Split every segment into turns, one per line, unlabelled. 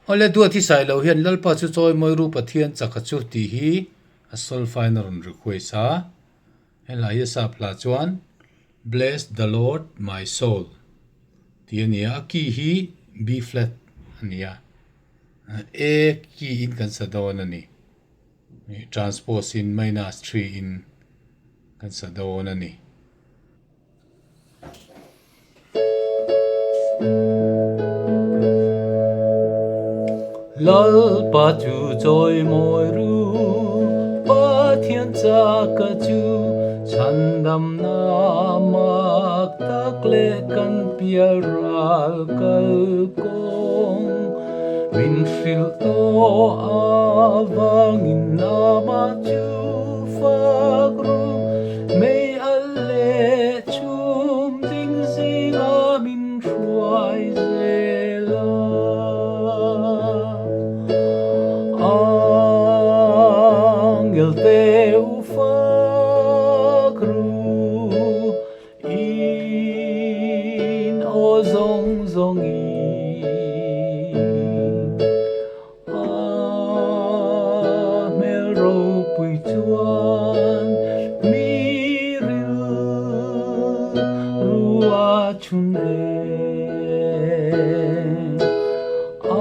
Awle duat hi sai lo hian Lalpa chu chawimawi ru Pathian chaka chu tih hi a solfa in a rawn request a. Helai hi a sap hla chuan Bless the Lord my soul tih a ni a, a key hi B flat a ni a, A key in kan sa dawn a ni. Transpose in minus 3 in kan sa dawn a ni. Lalpa chu chawimawi ru, Pathian chaka chu chhandamna mak tak leh kan pial ral kal kawng. Min hrilh tawh avangin amah chu fak ru. Mei al leh chhum ding zinga min hruai zel a. Angel te u fak ru in aw zawng zawngin. A hmel ropui chuan mi rilru a chhun em. A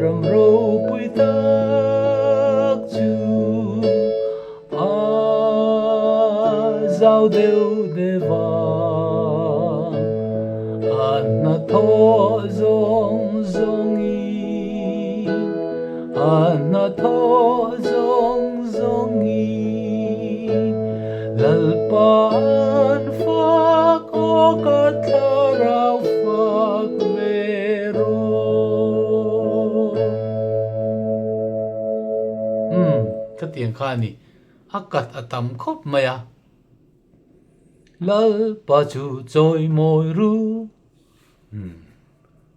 ram ropui tak chu a zau deuh deuh a, a hnathawh zawng zawngin, a hnathawh zawng zawngin, Lalpa an fak awk a thlarau fak ve rawh. Umm, ka tiang kha a ni. A kat a tam khawp mai a. Lalpa chu chawimawi ru. Umm,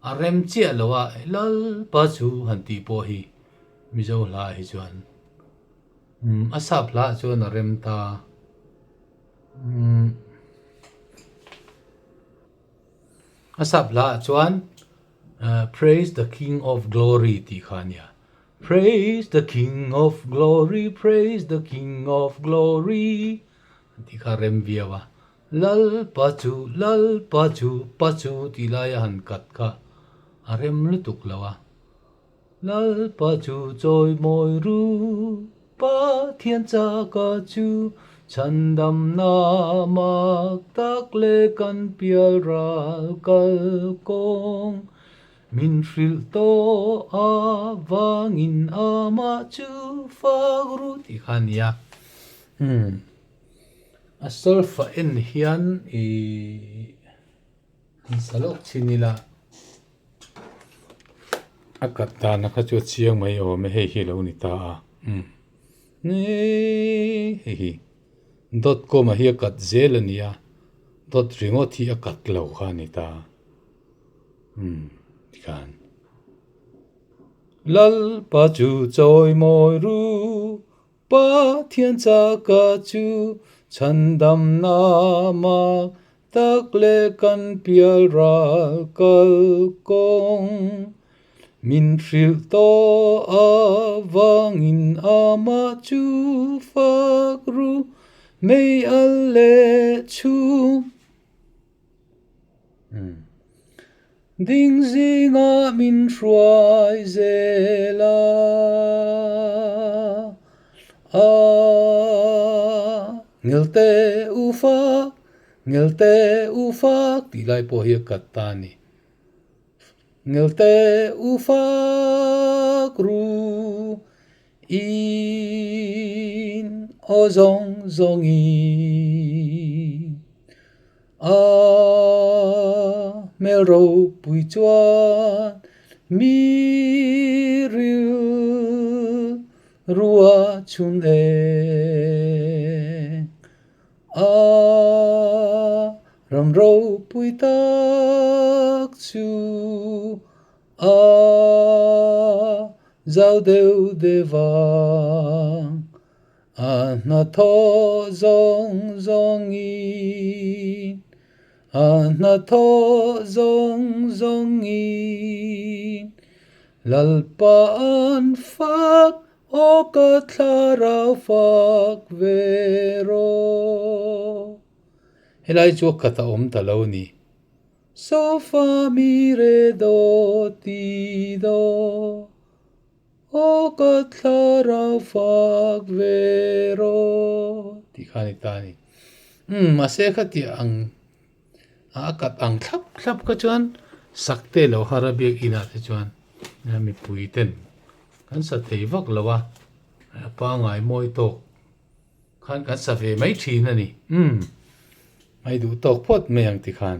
a rem chiah lo a, Lalpa chu han tih pawh hi Mizo hla hi chuan umm a sap hla ah chuan a rem ta. Umm, a sap hla ah chuan Praise the King of Glory tih kha a nia. Praise the King of Glory, praise the King of Glory an tih kha rem viau a. Lalpa chu, Lalpa chu, pa chu tih laia han kat kha a rem lutuk lo a. Lalpa chu chawimawi ru, Pathian chaka chu chhandamna mak tak leh kan pial ral kal kawng. Min hrilh tawh avangin amah chu fak ru tih kha a ni a. Umm a solfa en hian ih an sa lawk chin ila a kat dana kha chu a chiang mai awm e hei hi a lo ni ta a umm hei hi dot com ah hi a kat zel a ni a dot ringawt hi a kat lo kha a ni ta. Umm tikhan Lalpa chu chawimawi ru, Pathian chaka chu chhandamna mak tak leh kan pial ral kal kawng. Min hrilh tawh avangin amah chu fak ru, mei al leh chhung. Ding zingah min hruai zel a, a ngelte u fak, ngelte u fak tih lai pawh hi a kat ta a ni. Ngelte u fak ru in aw zawng zawngin. A hmel ropui chuan mi ril rua chhun eng. A ram ropui tak chu a zau deuh deuh vang. A hnathawh zawng zawngin, a hnathawh zawng zawngin. Lalpa an fak aw ka thlarau fak ve rawh. Helai chu a khat a awm ta lo ni. So fa mi re do ti do aw ka thlarau fak ve rawh tih kha a ni ta a ni. Umm mahse khatiah ang A kat ang thlap thlap kha chuan sak te lo har a biakinn ah te chuan mipui ten kan sa thei vak lo a, a pangai mawi tawk khan kan sa ve mai thin a ni. Umm mai duh tawk phawt mai ang tikhan.